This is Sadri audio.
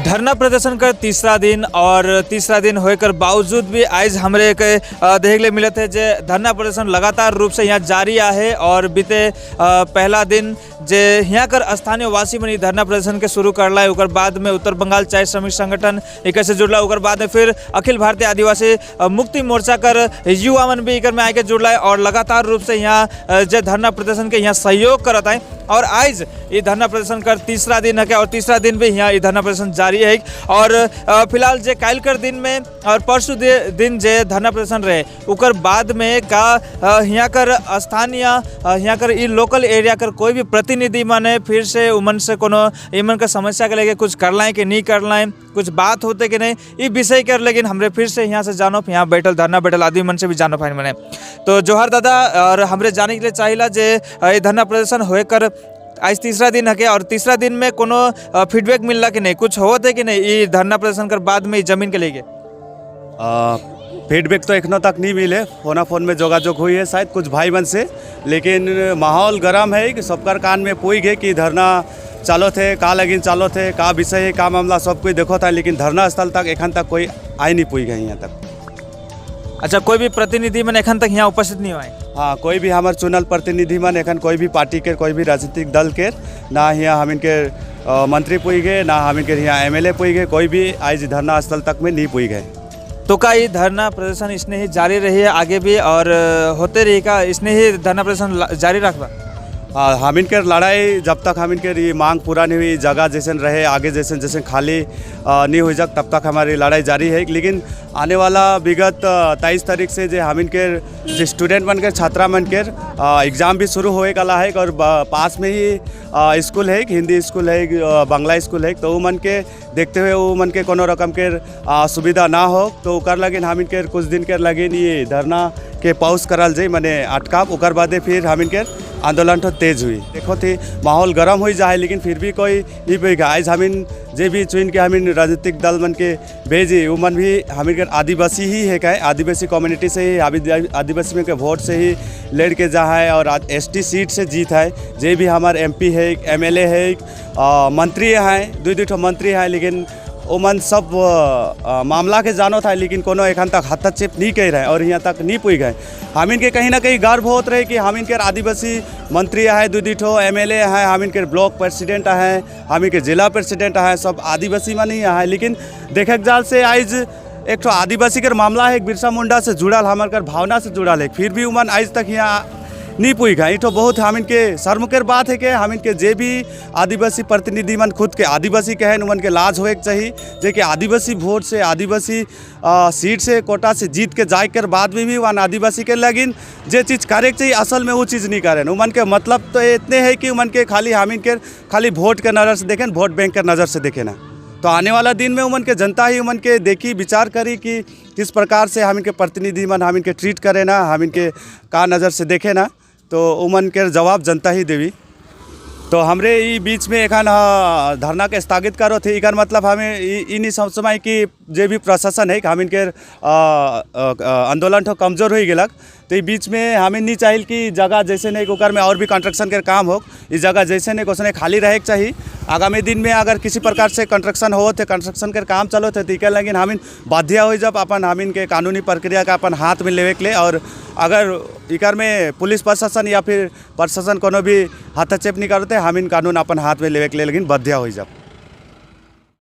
धरना प्रदर्शन कर तीसरा दिन और तीसरा दिन होकर बावजूद भी आज हमरे के देख ले मिलत है जे धरना प्रदर्शन लगातार रूप से यहाँ जारी आहे। और बीते पहला दिन जे यहाँ कर स्थानीय वासी मन ई धरना प्रदर्शन के शुरू करला है, ओकर बाद में उत्तर बंगाल चाय श्रमिक संगठन एक से जुड़ला, ओकर बाद में फिर अखिल भारतीय आदिवासी मुक्ति मोर्चा कर युवा मन भी एकर में आके जुड़ला है और लगातार रूप से यहाँ जे धरना प्रदर्शन के यहाँ सहयोग करत है। और आज ये धरना प्रदर्शन कर तीसरा दिन है और तीसरा दिन भी यहाँ ये धरना प्रदर्शन जारी है। और फिलहाल जे काल्हि कर दिन में और परसों दिन जे धरना प्रदर्शन रहे, ओकर बाद में का यहाँ कर स्थानीय यहाँ कर ई लोकल एरिया कर कोई भी प्रतिनिधि माने फिर से उमन से कोनो इमन के समस्या के लेके कुछ करलाए कि नहीं करलाए, कुछ बात होते कि नहीं, ई विषय कर लेकिन हमरे फिर से यहाँ से जानो, यहाँ बैठल धरना बैठल आदमी मन से भी जानो पाइन मने। तो जोहार दादा, और हमरे जाने के लिए चाहिला जे ये धरना प्रदर्शन होए कर आज तीसरा दिन है और तीसरा दिन में कोनो फीडबैक मिलला कि नहीं, कुछ होत है कि नहीं ये धरना प्रदर्शन कर बाद में ई जमीन के लेके? फीडबैक तो एखनों तक नहीं मिले। फोना फोन में जोगाजोग हुई है शायद कुछ भाई मन से, लेकिन माहौल गरम है कि सबकर कान में पुई गए कि धरना चालो थे, का लगिन चालो थे, का विषय है, का मामला, सब कोई देखो था, लेकिन धरना स्थल तक एखन तक कोई आए नहीं पुई गए यहाँ तक। अच्छा, कोई भी प्रतिनिधि मन एखन तक यहाँ उपस्थित नहीं हुआ है? हाँ, कोई भी हमार चुनल प्रतिनिधि मन एखन कोई भी पार्टी के, कोई भी राजनीतिक दल के ना यहाँ हम इनके मंत्री पुई गए, ना हम इनके यहाँ एमएलए पुई गए, कोई भी आज धरना स्थल तक में नहीं पुई गए। तो का ये धरना प्रदर्शन इसने ही जारी रही है आगे भी और होते रही का, इसने ही धरना प्रदर्शन जारी रखबा? हाँ, हम इनके लड़ाई जब तक हम इनके ये मांग पूरा नहीं हुई, जगह जैसन रहे, आगे जैसन जैसे खाली नहीं हो जाए, तब तक हमारी लड़ाई जारी है। लेकिन आने वाला विगत 23 तारीख से जो हम इनके जो स्टूडेंट मन के, छात्रा मन के एग्ज़ाम भी शुरू होए वाला है और पास में ही स्कूल है, हिंदी स्कूल है, बांग्ला स्कूल है, तो वो मन के देखते हुए वो मन के कोनो रकम के सुविधा ना हो, तो ओकर लगिन हम इनके कुछ दिन के लगिन ये धरना के पॉज करल जाए, माने अटकाव। ओकर बादे फिर हम इनके आंदोलन तो तेज हुई। देखो थी माहौल गर्म हो जाए, लेकिन फिर भी कोई नहीं पेगा। आज हमिन जे भी चुन के हमिन राजनीतिक दल मन के भेजी, वो मन भी हमिन के आदिवासी ही है का, आदिवासी कम्युनिटी से ही, आदिवासी में के वोट से ही लड़ के जा है और एसटी सीट से जीत है। जे भी हमार एमपी है, एमएलए है, मंत्री हैं, दुई दुई ठो मंत्री हैं, लेकिन वो मन सब मामला के जानो था, लेकिन कोनो एखन तक हस्तक्षेप नहीं कर रहे और यहाँ तक नहीं पुई गए। हम इनके कहीं ना कहीं गर्व होत रहे कि हम इनके आदिवासी मंत्री है, दो ठो एमएलए हैं, हम इनके ब्लॉक प्रेसिडेंट हैं, हम इनके जिला प्रेसिडेंट हैं, सब आदिवासी में नहीं है। लेकिन देखे जाल से आज एक ठो आदिवासी के मामला है, बिरसा मुंडा से जुड़ल, हमार कर भावना से जुड़ल है, फिर भी उमन आज तक यहाँ नहीं पुई गए। तो बहुत हम इनके शर्म के बात है कि हम इनके जे भी आदिवासी प्रतिनिधि मन खुद के आदिवासी कहें, उमन के लाज होए के चाहिए, जे कि आदिवासी वोट से, आदिवासी सीट से, कोटा से जीत के जाए के बाद में भी वहाँ आदिवासी के लगिन जे चीज़ करे के चाहिए, असल में वो चीज़ नहीं करें। उमन के मतलब तो इतने है कि उमन के खाली हम इनके खाली वोट के नज़र से देखें, वोट बैंक के नज़र से देखें ना। तो आने वाला दिन में उमन के जनता ही उमन के देखी, विचार करी कि किस प्रकार से हम इनके प्रतिनिधि मन हम इनके ट्रीट करें ना, हम इनके का नज़र से देखे ना, तो उमन के जवाब जनता ही देवी। तो हमरे ई बीच में एखन धरना के स्थगित करो थे, इकर मतलब हमें ई ई नहीं समझ में कि जे भी प्रशासन है, हम इनके आंदोलन तो कमज़ोर हो गेलक। तो ई बीच में हमें नहीं चाहिए कि जगह जैसे नहीं ओकर में और भी कंस्ट्रक्शन के काम हो, इस जगह जैसे नहीं वैसे खाली रहे के चाहिए। आगामी दिन में अगर किसी प्रकार से कंस्ट्रक्शन हो थे, कंस्ट्रक्शन के काम चलो थे, तो इकर लगिन हम बाध्य हो जब अपन हम इनके कानूनी प्रक्रिया का अपन हाथ में लेवे के लिए। और अगर इकर में पुलिस प्रशासन या फिर प्रशासन कोनो भी हस्तक्षेप नहीं करते, हम इन कानून अपन हाथ में लेवे के लिए लेकिन बाध्य हो जब।